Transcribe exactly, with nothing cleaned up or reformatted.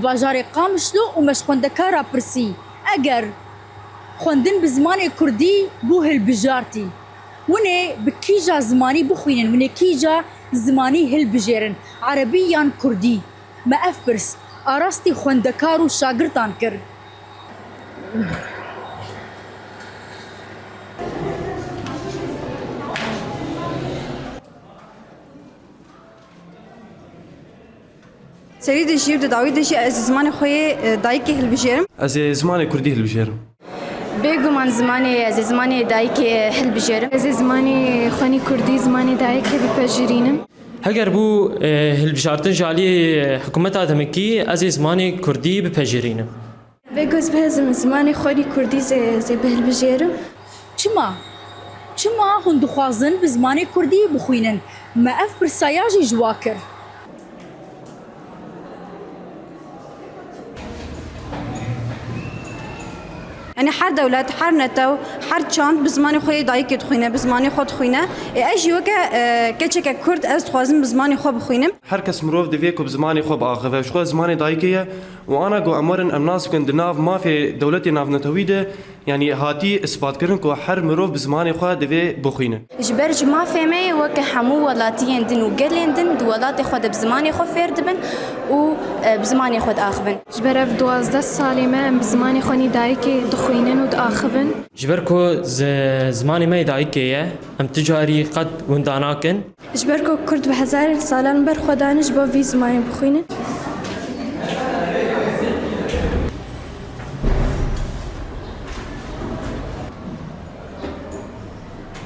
Bajarê Qamişlo û me ji xwendekara pirsî, eger xwendin bi zimanê kurdî bû hilbijartî, winê bi kîja zimanî bixwînin, winê kîja zimanî hilbijêrin, erebî yan kurdî? Me ev pirs arastî xwendekar û şagirtan kir. Serî de jî û di dawî de jî ez zimanê xwe yê, e, dayikê hilbijêrim. Ez ê zimanê kurdî hilbijêrim. Bêguman zimanê, ez ê zimanê dayikê hilbijêrim. Ez ê zimanê xwenî kurdî, zimanê dayikê bipejirînim. Heger bû, e, hilbijartin ji alî, e, hikûmeta demikî, ez ê zimanê kurdî bipejirînim. Bêguman ez bihezim zimanê xwenî kurdî zê, zê bihilbijêrim. Çima? Çima hûn dixwazin bi zimanê kurdî bixwînin? Me ev pirsa ya jî ji wa kir. Yanî her dewlet, her netew, her çand bi zimanê xwe yê dayikê dixwîne, bi zimanê xwe dixwîne. Ê ez jî weke, e, keçeke kurd ez dixwazim bi zimanê xwe bixwînim. Her kes mirov divê ku bi zimanê xwe biaxive. Ji xwe zimanê dayikê ye û ana ku em werin em nas bikin di nav mafê dewletê navnetewî de, yanî hatî îspat kirin ku her mirov bi zimanê xwe divê bixwîne. Ji ber ji mafê me ye weke hemû welatiyên din û gelên din di welatê xwe de bi zimanê xwe fêr dibin û, e, bi zimanê xwe diaxivin. Ji ber ev duwazdeh salê me em bi zimanê xwe nî dayikê dixwînin û diaxivin. Ji ber ku zi-, zimanê me yê dayikê ye, em ti carî qet winda nakin. Ji ber ku kurd bi hezarên salan berxwe dane ji bo vî zimanê bixwînin.